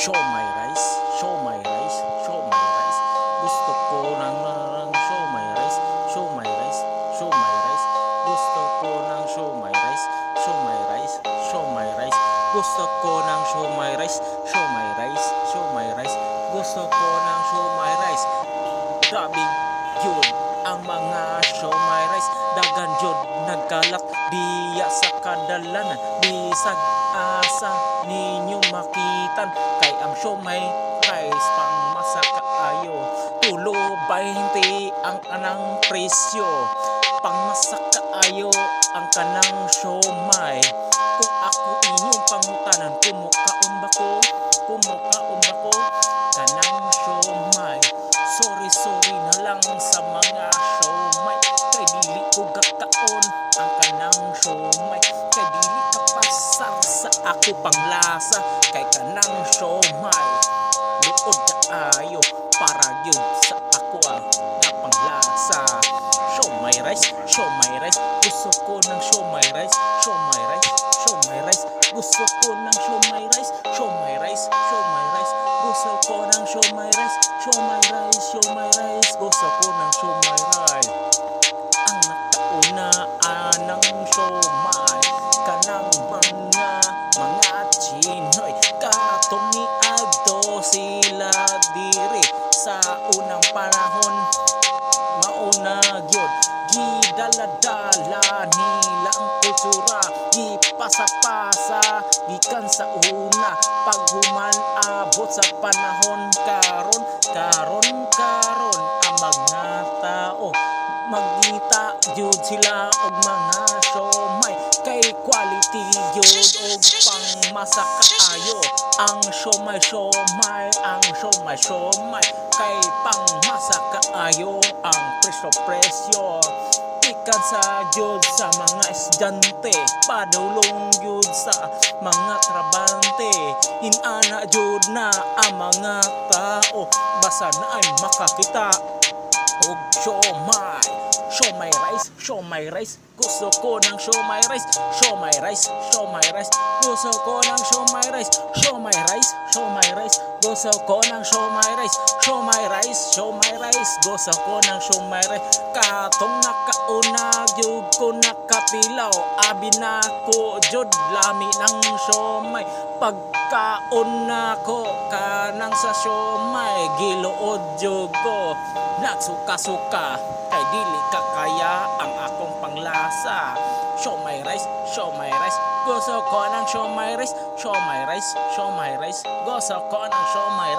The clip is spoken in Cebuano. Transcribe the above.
Siomai rice, siomai rice, siomai rice. Gusto ko ng siomai rice, siomai rice, siomai rice. Gusto ko ng siomai rice, siomai rice, siomai rice. Gusto ko ng siomai rice, siomai rice, siomai rice. Gusto ko ng siomai rice. Grabe yun ang mga siomai rice. Dagan jud nagkalat diya sa kadalanan. Bisag asa ninyo makitan, kay ang siomai rice pang kaayo. 3.20 ang kanang presyo. Pangmasa kaayo ang kanang siomai. Kung ako inyong pangutanan, kumukaon ba ko? Kumukaon ba ko kanang siomai? Sorry, sorry na lang sa mga siomai, kay dili ko gakaon ang kanang siomai, kay dili ka pasar sa ako panglasa. Kay kanang siomai luod kaayo para gyud sa ako nga panglasa. Siomai rice, siomai rice. Gusto ko ng siomai rice, siomai rice, siomai rice. Gusto ko ng siomai rice, siomai rice, siomai rice. Gusto ko ng siomai rice, siomai rice, siomai rice. Gusto ko ng siomai rice. Ang nakauna anang siomai kanang mga Chinoy, katong niadto sila diri sa unang panahon. Mauna gyud gidala-dala nila ang kultura, gipasa-pasa gikan sa una. Paghuman abot sa panahon karon, karon karon ang mga tao magita gyud sila og mga siomai, kay quality gyud og pangmasa kaayo ang siomai, siomai, ang siomai, siomai, kay pangmasa kaayo ang presyo presyo. Gikan sa gyud sa mga estudyante, padulong gyud sa mga trabante. Inana gyud na ang mga tao basta naay makakita og siomai. Siomai rice, siomai rice. Gusto ko ng siomai rice, siomai rice, siomai rice. Gusto ko ng siomai rice, siomai rice, siomai rice. Gusto ko ng siomai rice, siomai rice, siomai rice. Gusto ko ng siomai rice. Katong nakauna gyud ko nakatilaw, abi nako jud lami ng siomai. Pagkaon nako kanang sa siomai, giluod jud ko, nagsuka-suka, kay dili ka kaya ang akong panglasa. Siomai rice, siomai rice. Gusto ko ng siomai rice, siomai rice, siomai rice. Gusto ko ng siomai.